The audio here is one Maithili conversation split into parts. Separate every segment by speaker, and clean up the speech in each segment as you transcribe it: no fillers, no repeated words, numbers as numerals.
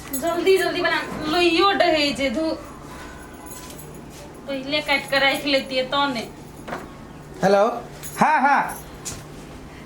Speaker 1: जल्दी जल्दी बना लोहियो डहै छै धू पहिले काटि कऽ राखि लेतियै तऽ ने।
Speaker 2: हेलो, हाँ हाँ,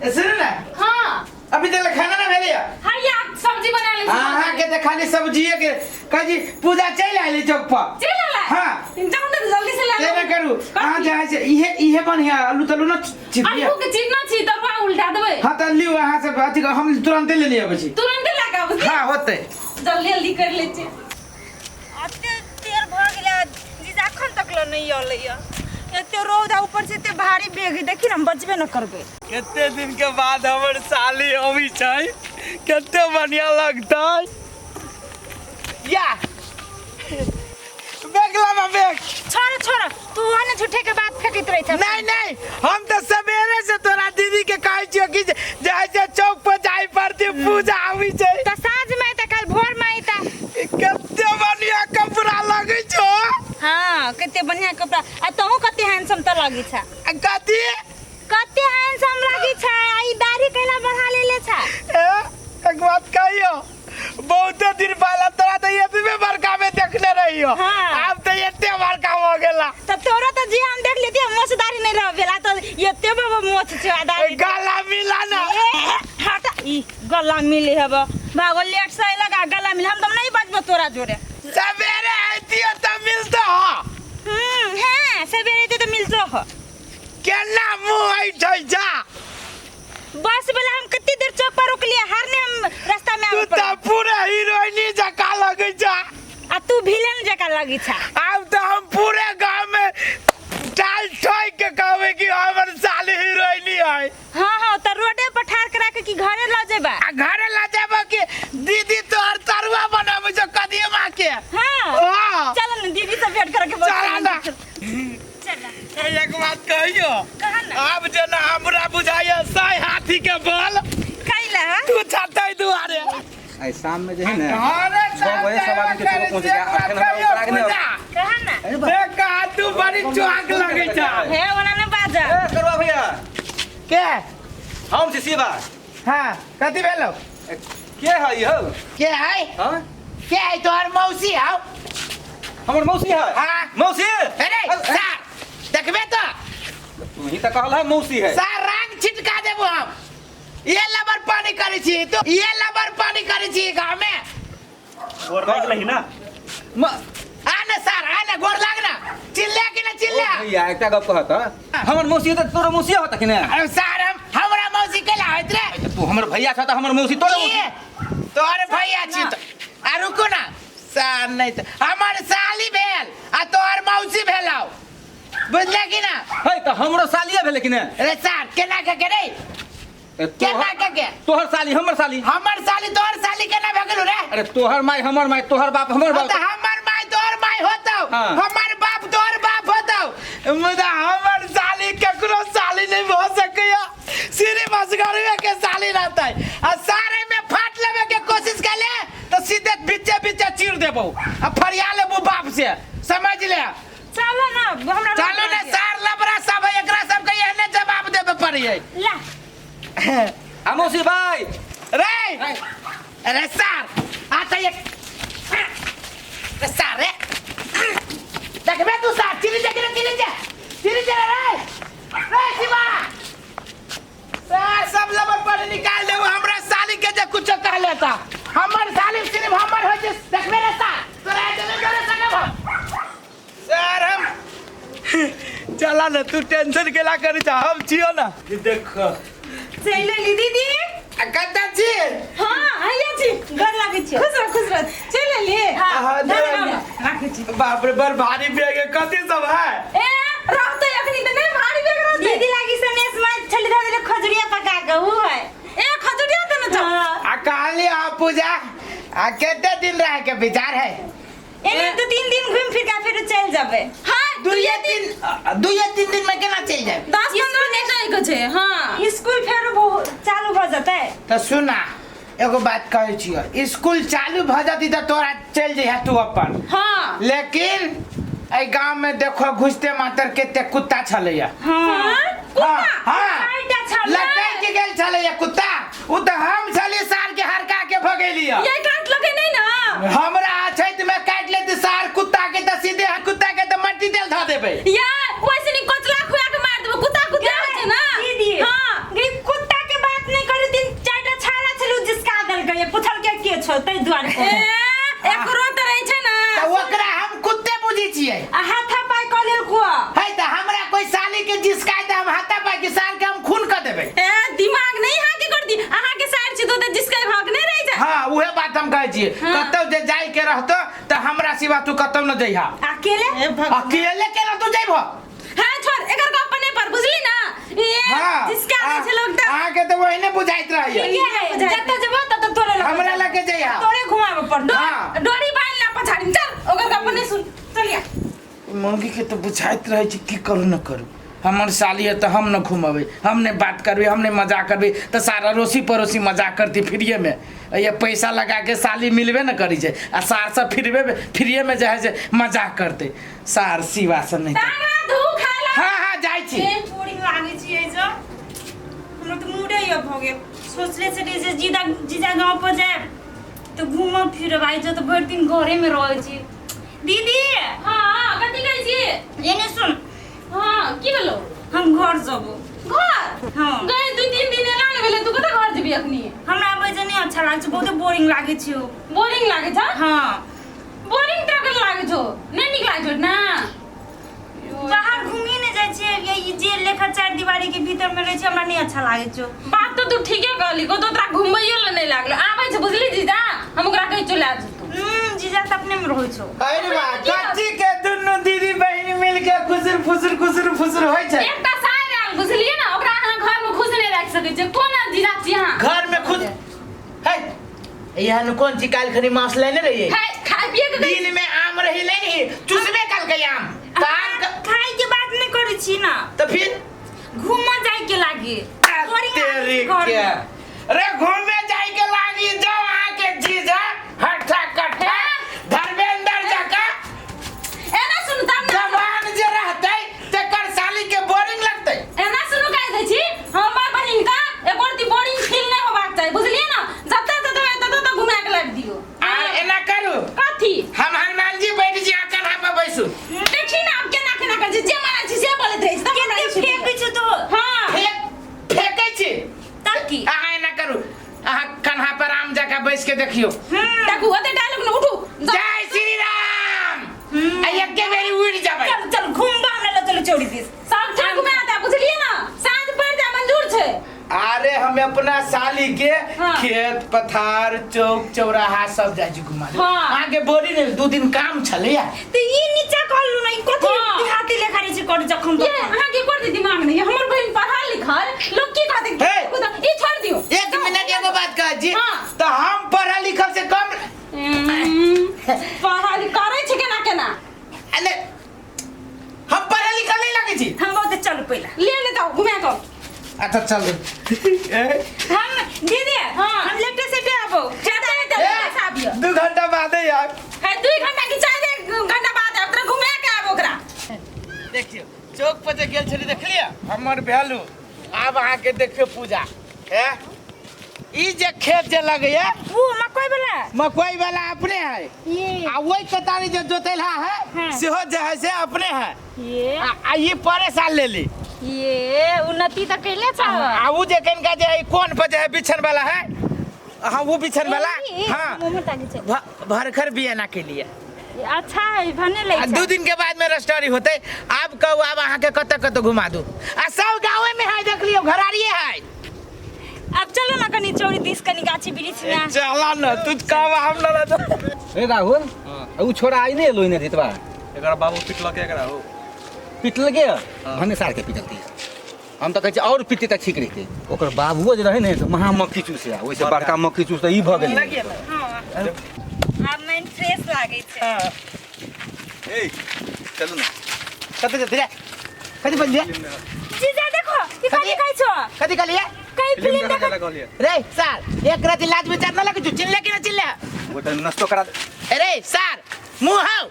Speaker 2: ए, सुनू ने।
Speaker 1: हाँ।
Speaker 2: अभी तक खाना ना भेलैया?
Speaker 1: हैया, सब्जी बना ले।
Speaker 2: अहाँ के तऽ खाली सब्जिए के कहै छी। पूजा चलि आयली चौक पर।
Speaker 1: चलि आयलै?
Speaker 2: हाँ।
Speaker 1: जाउ ने, जल्दी से ला।
Speaker 2: से ना करू, अहाँ जे है से इहे इहे बढ़िया आलू तलू ना छिपिया।
Speaker 1: आलू के चिन्ना छी, तरुआ उल्टा देबै।
Speaker 2: हाँ तऽ लिउ, अहाँ से अथी हम तुरंते ले लिअ अबै छी।
Speaker 1: तुरंते ला के आबै छी।
Speaker 2: हाँ, होतै।
Speaker 1: जल्दी जल्दी कर लै छी।
Speaker 3: एते देर भऽ गेलै, जीजा एखन तक लऽ नहि अयलैया। एते रौद आ ऊपर से एते भारी बेग, देखी ने, हम बचबे न करबै।
Speaker 2: कते दिन के बाद हमर साली अबै छै, कते बढ़िया लगतै। या बैग लाबा, बैग।
Speaker 3: छोड़ छोड़, तू ओहने झूठे के बात फेंकैत रहै छ।
Speaker 2: नहीं नहीं, हम तो सवेरे से तोरा दीदी के कहै छियो कि जाइ छै चौक पर, जाय पड़ती, पूजा आबै छै।
Speaker 3: तऽ साँझ में अयता, काल्हि भोर में अयता।
Speaker 2: कते बढ़िया कपड़ा लगै छौ।
Speaker 3: हाँ, कते बढ़िया कपड़ा, आ तोहू कते हैंडसम तऽ लगै छ।
Speaker 2: आ कथी?
Speaker 3: कते हैंडसम लगै छ। आ ई दाढ़ी कैला बढ़ा लेले छ?
Speaker 2: ए, एक बात कहियो, बहुते दिन पहले तोरा तो एतबे बड़का में देखने रहियो।
Speaker 3: हाँ।
Speaker 2: आब तो एते बड़का हो गेला।
Speaker 3: तऽ तोरा तऽ जे हम देख लेती, मोछ दाढ़ी नहीं रह भेला, तऽ एते बाबा मोछ छै आ दाढ़ी।
Speaker 2: गला मिला ना।
Speaker 3: ए, हट, ई गला मिले हब, भागो, लेट से अयलक आ गला मिले। हम तऽ नहीं बजबो तोरा जोरे।
Speaker 2: सवेरे आतियो तो मिलतो हो।
Speaker 3: हाँ, सवेरे अयते तऽ मिलतो हो।
Speaker 2: केना मुँह ऐठै जा।
Speaker 3: बस वाला हम कते देर चौक पर रोकलिए, हारने हम रास्ता में
Speaker 2: तू
Speaker 3: आबे पड़ल।
Speaker 2: तो पूरा हीरोइनी जकाँ लगै छ।
Speaker 3: आ तू विलेन जकाँ लगै छ।
Speaker 2: आब तो हम पूरे गांव में टाल ठोक के कहबै कि हमर साली हीरोइनी है।
Speaker 3: हाँ हाँ, तऽ रोडे पर ठाढ़ करा के कि घरे लऽ जेबा?
Speaker 2: आ घरे ला जेबो कि दीदी तोहर तरुआ बनाबै छौ कदीमा के।
Speaker 3: हाँ।
Speaker 2: हाँ।
Speaker 3: चल ने, दीदी से भेंट करे के।
Speaker 2: चल ना।
Speaker 3: चल।
Speaker 2: एक बात कहियो?
Speaker 3: कहा ना।
Speaker 2: आब जेना हमरा बुझाइया सही हाथी के बल
Speaker 3: कैला?
Speaker 2: तू छतै दुआरे।
Speaker 4: आइ शाम में जे है ने
Speaker 2: अरे
Speaker 4: 6 बजे सब आदमी के चौक पहुंच गया, अखन हमरा ओकरा के नहि।
Speaker 3: कहा ना।
Speaker 2: देख कहा, तू बड़ी चुहाक लगै छ।
Speaker 3: हे, ओना ने बाजा।
Speaker 4: ए करवा भैया।
Speaker 2: के?
Speaker 4: हम छी शिवा।
Speaker 2: हाँ, कथी भेलो?
Speaker 4: के है यौ?
Speaker 2: के है?
Speaker 4: हाँ?
Speaker 2: के है? तोहर मौसी हौ।
Speaker 4: हमर मौसी है?
Speaker 2: हाँ।
Speaker 4: मौसी।
Speaker 2: अरे सार, देखबे तो।
Speaker 4: तू ही तऽ कहल है मौसी है।
Speaker 2: सार, रंग छिटका देबो हम। ये लबर पानी करै छी तो, ये लबर पानी करै छी गाँव में।
Speaker 5: गोर लागि लही ना।
Speaker 2: आ ने सार, आ ने, गोर लाग ना। चिल्ला कि ना चिल्ला?
Speaker 4: भैया, एकटा गप कहत हँ। हमर मौसी तऽ तोरो मौसी होत कि ने?
Speaker 2: अरे सार, हम हमरा मौसी केला होइत रे?
Speaker 4: तू हमर भैया छ तऽ हमर मौसी तोरो मौसी।
Speaker 2: ये, तोहर भैया छी तो आ रुकू ना सार, नहीं तो हमर साली भेल आ तोहर मौसी भेलौ, बुझले कि ना?
Speaker 4: है तऽ हमरो सालिये भेलै कि ने?
Speaker 2: अरे सार, केना के के रे?
Speaker 4: ए,
Speaker 2: केना के के?
Speaker 4: तोहर साली हमर साली।
Speaker 2: हमर साली तोहर साली केना भए गेलौ रे?
Speaker 4: अरे तोहर माय हमर माय, तोहर बाप हमर बाप।
Speaker 2: तऽ हमर माय तोहर माय होतौ,
Speaker 4: हाँ।
Speaker 2: हमर बाप तोहर बाप होतौ, मुदा हमर साली केकरो साली नहीं भऽ सकैया, सिर्फ असगरवे के साली रहतै। आ सारे में फाट लेबे के कोशिश केले तऽ सीधे बीचे बीचे चीर देबौ आ फरिया लेबू बाप से, समझ ले।
Speaker 3: चलो ना, हमरा
Speaker 2: चलो ने सार, लबरा सब है, एकरा सब के एहने जवाब देबे पड़ियै।
Speaker 3: ला।
Speaker 4: आ मौसी भाई।
Speaker 2: रे, अरे सार, आ तऽ एक रे सार रे, देखबे तू सार, चिली जा चिली, चिली जा चिली जा रे रे शिवा सार, सब लबर पर निकाल देबो हमरा साली के जे कुछो कह लेता। हमर साली सिर्फ हमर होइ छै, देखबे रे सार, तोरा देबे करे सकब हम। सर, हम चला ना, तू टेंशन केला करी छ, हम छियो ना। देख।
Speaker 3: चलि एली दीदी।
Speaker 2: आ कतऽ छी?
Speaker 3: हाँ, हैया छी, गोर लागै छी।
Speaker 1: खुश रह, खुश रह। चलि एली?
Speaker 3: हाँ।
Speaker 2: हाँ,
Speaker 1: राखै छी।
Speaker 2: बाप रे, बड़ भारी बैग है, कथी सब है?
Speaker 1: ए, रहतै अखनी तऽ नहि भारी बैग रहतै।
Speaker 3: दीदी लागी सनेस में छली धऽ देले खजुरिया पका के, ऊ है।
Speaker 1: ए, खजुरिया तऽ ने छौ।
Speaker 3: हाँ।
Speaker 2: आ कहली आ पूजा, आ कते दिन रहे के विचार है?
Speaker 3: एने 2-3 दिन घूम फिर के फिर चल जाबे।
Speaker 1: हाँ,
Speaker 2: दुइये दुइये तीन दिन में केना चल जाए?
Speaker 1: 10-15 दिन जाए के छै। हाँ,
Speaker 3: स्कूल फेर चालू भ जतै।
Speaker 2: तो सुना, एगो बात कहै छियो, स्कूल चालू भ जती त तोरा चल जइहा तू अपन।
Speaker 1: हाँ।
Speaker 2: लेकिन एहि गांव में देखो, घुसते मातर केते कुत्ता छलैया।
Speaker 3: हाँ।
Speaker 2: हाँ हाँ।
Speaker 3: चारिटा छलै।
Speaker 2: लटकि गेल छलैया कुत्ता, उ त हम छली सार के हरका के भगेलिया।
Speaker 1: ये काट लगे नहीं ना?
Speaker 2: हमरा अछैत में काटि लेते सार कुत्ता के त सीधे कुत्ता के त मट्टी तेल धऽ देबै।
Speaker 1: या वैसे नहीं कोचला खुआ के मार देबो, कुत्ता कुत्ता होइ छै ना।
Speaker 3: दीदी।
Speaker 1: हां।
Speaker 3: गई कुत्ता के बात नहीं करू, तीन चारटा छाला छलू जिसका दल गए पुछल के के छो तै दुआरे।
Speaker 1: ए एकरो त रहै छै ना।
Speaker 2: त ओकरा हम कुत्ते बुझै छियै।
Speaker 3: आ हाथा पाई क लेल कुआ।
Speaker 2: है त हमरा कोई साली के जिसकाय त हम हाथा पाई के साल के हम खून क देबै।
Speaker 1: ए दिमाग नहीं हां के कर दी, अहाँ के साइड छी तो त जिसके हक नहीं रहि जाय।
Speaker 2: हां उहे बात हम कहै छियै।
Speaker 1: हाँ।
Speaker 2: कतौ जे जाय के रहतो त हमरा सिवा तू कतौ न जइहा।
Speaker 3: अकेले?
Speaker 2: अकेले केना तू जइबो?
Speaker 1: हां छोड़, एकर गप नहीं पर बुझली ना। ए
Speaker 2: हाँ,
Speaker 1: जिसका आबै छै लोग त
Speaker 2: अहाँ के त ओहिने बुझाइत रहैया।
Speaker 3: ठीक है, जतऽ जेबो ततऽ तोरे लग
Speaker 2: हमरा लगे जइहा।
Speaker 3: तोरे घुमाबे पड़तौ।
Speaker 2: हाँ।
Speaker 1: डोरी बान्हि ला पछाड़ी, चल ओकर गप नहीं सुन, चलिया।
Speaker 2: मौगी के तो बुझाइत रहै छै की करू न करू, हमर साली है तऽ हम न घुमबै, हम नहि बात करबै, हम नहि मजाक करबै तऽ सारा अड़ोसी पड़ोसी मजाक करतै फ्रीए में। ये पैसा लगा के साली मिलबे न करै छै आ सार सब फ्रीवे में फ्रीए में जे है से मजाक करतै सार शिवा सब नहीं।
Speaker 1: ताना धू खाय ला।
Speaker 2: हाँ हाँ जाइ छी।
Speaker 3: एहन बोरिंग लागै छै एहि जग, हमरा तऽ मूडे ये भऽ गेल। सोचले छलियै जे जीजा जीजा गाँव पर जायब तऽ घूमब फिरब, आइ जँ तऽ भरि दिन घरे में रहै छी। दीदी।
Speaker 1: हाँ कथी कहै छी?
Speaker 3: एने सुन।
Speaker 1: हाँ की भेलो?
Speaker 3: हम घर जबो।
Speaker 1: घर?
Speaker 3: हाँ।
Speaker 1: गई 2-3 दिन एना नहि भेलै, तू कतऽ घर जेबी अखनी?
Speaker 3: हमरा आबै जे नहि अच्छा लागै छै, बहुते बोरिंग लागै छै।
Speaker 1: बोरिंग लागै छै?
Speaker 3: हाँ।
Speaker 1: बोरिंग तरह के लागै छौ, नहि नीक लागै छौ ना?
Speaker 3: बाहर घूमी नहि जाइ छियै, ये ई जेल लेखा चार दीवारी के भीतर में रहै छै, हमरा नहि अच्छा लागै छौ।
Speaker 1: बात तो तू ठीके कहली, को तो तोरा घुमैयो ले नहि लागलो। आबै छै बुझली जीजा, हम ओकरा कहै चला जेतौ।
Speaker 3: जीजा तऽ अपने में रहै छौ।
Speaker 2: अरे बा कच्ची के दुनू दीदी बहिन मिल के खुसुर फुसुर खुसुर फुसुर होइ छै।
Speaker 1: एकटा साइर आयल बुझलियै ना, ओकरा अहाँ घर में खुश नहि राखि सकै छियै। कोना जीजा छी अहाँ?
Speaker 2: घर में खुश है एहन कोन छी? काल्हि खनी मांस लेने रहियै।
Speaker 1: खाय खाय पिए के
Speaker 2: दिन में आम रही लेनी, चुसबे काल के आम त आम
Speaker 3: खाय के बात नहीं करै छी ना।
Speaker 2: त फिर
Speaker 3: घूमऽ जाय के लागी। बोरिंग
Speaker 2: तेरी
Speaker 3: लागै छै घर
Speaker 2: के।
Speaker 3: में।
Speaker 2: अरे घूमे जाय के लागी जाओ अहाँ के जीजा हट्ठा कट्ठा धर्मेंद्र जका
Speaker 1: एना सुनू तब ना।
Speaker 2: जवान जे रहतै तेकर साली के बोरिंग लगतै।
Speaker 1: एना सुनू कहि दै छी, हमर बहिन का एको रति बोरिंग फील नहि होबाक चाही बुझलियै ना। जतऽ जतऽ ततऽ ततऽ घुमा के लाबि दियौ।
Speaker 2: आ एना करू।
Speaker 1: कथी?
Speaker 2: हम हनुमान जी बैठ जी आ कन्हा पर बैसू।
Speaker 1: देखी ना आब केना केना करै छै, जे मानै छी से बोलैत रहै छै। तब हमरा
Speaker 3: कते फेकै छै तो।
Speaker 1: हाँ।
Speaker 2: फेकै छी।
Speaker 3: तब की?
Speaker 2: अहाँ एना करू, अहाँ कन्हा पर आम जकाँ बैस के देखियौ।
Speaker 1: देखू ओते डायलॉग न उठू।
Speaker 2: जय श्री राम। आ एके बेरी उड़ि जेबै।
Speaker 3: चल चल घुमबा हमरा लऽ चलू चौरी दिस।
Speaker 1: सब ठाम घुमा दे बुझलियै ना, साँझ पड़ि जाय मंजूर छै।
Speaker 2: अरे हम अपना साली के
Speaker 1: हाँ।
Speaker 2: खेत पथार चौक चौराहा सब जाइ छी घुमा।
Speaker 1: हाँ।
Speaker 2: अहाँ के बोली ने 2 दिन काम छलैया।
Speaker 3: तऽ ई नीचा कहलु ना, ई कथी
Speaker 1: हाँ।
Speaker 3: देहाती लेखा रहै छै कर जखन
Speaker 1: ये
Speaker 3: तखन।
Speaker 1: अहाँ के कर दिमाग नहीं, हमर बहिन पढ़ल लिखल लोग की कहतै?
Speaker 2: हे।
Speaker 1: ई छोड़ दियौ।
Speaker 2: 1 मिनट एगो बात कह जी।
Speaker 1: हाँ।
Speaker 2: तऽ हम पढ़ल लिखल से कम
Speaker 1: पढ़ल करै छै केना केना?
Speaker 2: अरे हम पढ़ल लिखल नहीं लगै छी।
Speaker 3: हम बहुत चलू पहिला।
Speaker 1: ले ले जाओ घुमा कऽ।
Speaker 2: अच्छा चलू।
Speaker 3: हम दीदी।
Speaker 1: हाँ।
Speaker 3: हम लेटे सेटे आबो।
Speaker 1: चलते चलते पैसा आबियो।
Speaker 2: 2 घंटा बाद यार।
Speaker 1: है 2 घंटा की 4 घंटा बाद आब, तोरा घुमा के आबो ओकरा।
Speaker 2: देखियो चौक पर जे गेल छली देखलियै हमर वैल्यू। आब अहाँ के देखियो पूजा। हैं ई जे खेत जे लगैया
Speaker 3: वो मकई वाला।
Speaker 2: मकई वाला अपने है।
Speaker 3: ये।
Speaker 2: आ वही कतारी जे जोतैला है
Speaker 3: हाँ।
Speaker 2: सेहो जे है से अपने है।
Speaker 3: ये।
Speaker 2: आ ई परे साल लेली।
Speaker 3: ये उन्नति तऽ कैले छौ।
Speaker 2: आ उ जे कनिका जे है कोन पर जे है बिछन वाला है। हाँ वो बिछन वाला। हाँ।
Speaker 3: मुँह में ताकि छै।
Speaker 2: भरखर बियाना के लिए।
Speaker 3: अच्छा है भने लै
Speaker 2: आ 2 दिन के बाद में रजिस्ट्री होते। आब कहू आब अहाँ के कतऽ कतऽ घुमा दू। आ सब गाँवे में है देख लियौ घरारिये है।
Speaker 3: अब चलो ना कनी चौरी दिस कनी गाछी वृक्ष में।
Speaker 2: चला ना तू कहब हम ना रहतो।
Speaker 4: ए राहुल, उ छोरा आई नहीं एलो इने रितवा।
Speaker 5: एकरा बाबू पिटलक एकरा हो।
Speaker 4: पिटलके? भने सार के पिटलती। हम तऽ कहै छी और पिटती तऽ ठीक रहितै। ओकर बाबुओ जे रहै ने तऽ महा मक्खी चूसै, ओहिसँ बड़का मक्खी चूस तऽ ई भऽ गेलै।
Speaker 3: हाँ। आब माइन फ्रेश लागै छै।
Speaker 4: ए चलू ना।
Speaker 2: कतऽ जेतै रे? कथी बजलियै?
Speaker 3: जीजा देखो ई कथी कहै छौ?
Speaker 2: कथी कहलियै?
Speaker 3: कई फिल्म
Speaker 5: देखै
Speaker 3: देख।
Speaker 5: कहलियै।
Speaker 2: रे सार एक राति लाज विचार न लगै छौ, चिल्ले कि न चिल्ले?
Speaker 4: ओ तऽ नाश्तो करा दे।
Speaker 2: अरे सार मुँह हौ,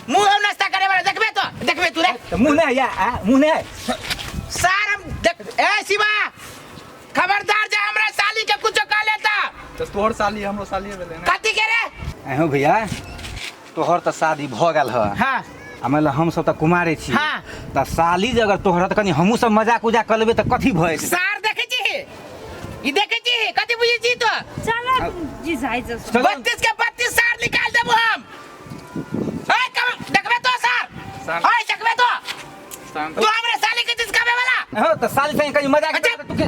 Speaker 2: मुँह हौ नाश्ता करे वाला देखबे तो, देखबे तू रे।
Speaker 4: तऽ मुँह नहि या आ मुँह नहि।
Speaker 2: सार हम देख। ए शिवा खबरदार जे हमरा साली के कुछो कह लेता।
Speaker 5: तऽ तोहर साली हमरो सालिए भेलै ने।
Speaker 2: कथी के रे?
Speaker 4: अहो भैया तोहर तऽ शादी भऽ गेल ह।
Speaker 2: हाँ।
Speaker 4: आ मान हम सब तऽ कुमारे छी।
Speaker 2: हाँ।
Speaker 4: तऽ साली जे अगर तोहर तऽ कनि हमहूँ सब मजाक उजाक कऽ लेबै तऽ कथी भऽ जेतै?
Speaker 2: सार देखै छी ई देखै छी कथी बुझै छी तो?
Speaker 3: चल जीजा आइ जो।
Speaker 4: चल।
Speaker 2: 32 के 32 सार निकाल देबो हम। ओए कम देखबे तो सार। ओए देखबे तो। तू हमरे साली के जिसकावे वाला।
Speaker 4: हाँ तऽ साली संगे कनि मजाक
Speaker 2: अच्छा।
Speaker 4: तू के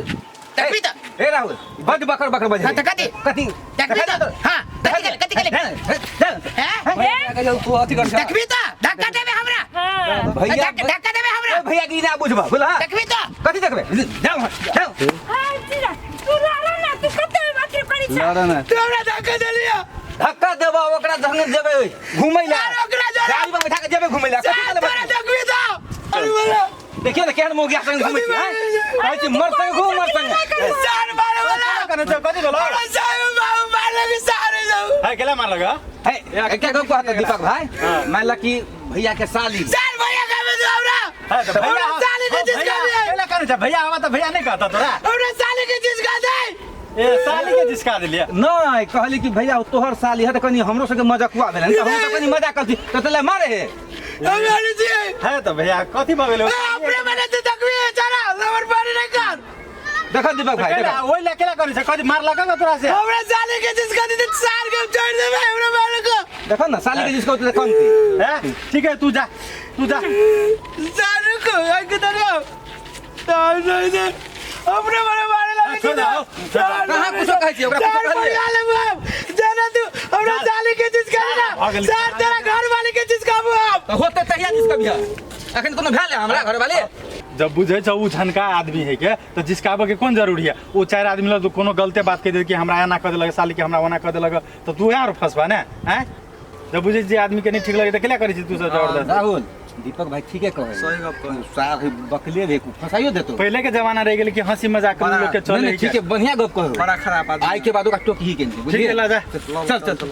Speaker 2: देखबी तो।
Speaker 4: ए राहुल बड बकर बकर बजे।
Speaker 2: हाँ, तऽ कथी?
Speaker 4: कथी?
Speaker 2: देखबी तो। हाँ कथी गेले कथी गेले? हैं?
Speaker 4: तू अथी कर
Speaker 2: देखबी तो धक्का देबे हमरा।
Speaker 3: हां
Speaker 4: भैया
Speaker 2: धक्का देबे हमरा।
Speaker 4: भैया की ना बुझबा बोला।
Speaker 2: देखबी तो।
Speaker 4: कथी देखबे? जाओ जाओ।
Speaker 3: हां जीजा तू लड़ा ना तू कते बात करी छ?
Speaker 4: लड़ा ना।
Speaker 2: तू हमरा धक्का देलिया।
Speaker 4: धक्का देबा ओकरा संगे जेबै घुमै ला।
Speaker 2: ओकरा जरा।
Speaker 4: गाड़ी पर बैठा के जेबै घुमै ला। कथी
Speaker 2: तोरा देखबी तो। अरे बोला
Speaker 4: देखियो ना केहन मोगिया संगे घुमै छी। कहै छी मर संगे घूम मर संगे।
Speaker 2: सार मारे वाला।
Speaker 5: कने छ कथी भेलो?
Speaker 2: अरे सार बाबू मारलक सार जाऊ।
Speaker 5: है केला मारलक ह?
Speaker 4: है एकटा गप कहत दीपक भाई मान ला कि भैया के साली
Speaker 2: सार भैया का में हमरा।
Speaker 5: है तऽ भैया
Speaker 2: साली के चीज का दे।
Speaker 5: केला कने छ भैया आवा तऽ भैया नहीं कहता तोरा।
Speaker 2: हमरा साली के चीज का दे।
Speaker 5: ए साली के जिसका देलिया।
Speaker 4: नहीं कहली कि भैया तोहर साली है तऽ कनि हमरो सबके मजाकुआ भेलै तऽ हम तऽ कनि मजाक करती तऽ तोला मारे हे।
Speaker 2: हमरा नहीं छी।
Speaker 5: है तऽ भैया कथी भऽ गेलै?
Speaker 2: अपने मने ते देखबी चला लवर पानी नहीं कर।
Speaker 4: देखो दीपक भाई
Speaker 5: केला
Speaker 4: देखो।
Speaker 5: ओइ ला केला कने छ कथी मारलक ह तोरा से?
Speaker 2: हमरा साली के चीज का दे सार के छोड़ देबे हमरा मारे को।
Speaker 4: देखो ना साली के जिसको तो कौन थी।
Speaker 5: है ठीक है तू जा तू जा।
Speaker 2: सार को आके दरिया। सार नहीं दे। अपने मने मारे लगे
Speaker 5: छोड़ दो, छोड़ दो।
Speaker 4: कहाँ कुछो कहै छी ओकरा कुछो कहलियै?
Speaker 2: जाना तू हमरा साली के चीज का ना। सार तेरा घर वाले के चीज का हम।
Speaker 4: तऽ होते तहिया जिसका भी है। अखन कोनो भेल है हमरा घर वाले?
Speaker 5: जब बुझे छ उ झनका आदमी है के तो जिसकाबे के कोन जरूरी है? ओ चारि आदमी लग कोनो गलते बात कह दे कि हमरा एना कह देलक साली के हमरा ओना कह देलक तो तू यार फंसबा ने हैं? जब बुझे जे आदमी के नहीं ठीक लगे त केला करै छी तू सब जबरदस्त?
Speaker 4: राहुल दीपक भाई ठीके कहै
Speaker 5: सही गप कहै।
Speaker 4: सार बकले रे फसाइयो देतो।
Speaker 5: पहले के जमाना रह गेल कि हंसी मजाक
Speaker 4: बड़ा-
Speaker 5: लोग के चले
Speaker 4: नहीं, ठीक है बढ़िया गप कहू।
Speaker 5: बड़ा खराब आदमी।
Speaker 4: आइ के बाद ओकरा टोकही के नहीं
Speaker 5: ठीक है ला जा।
Speaker 4: चल चल चल।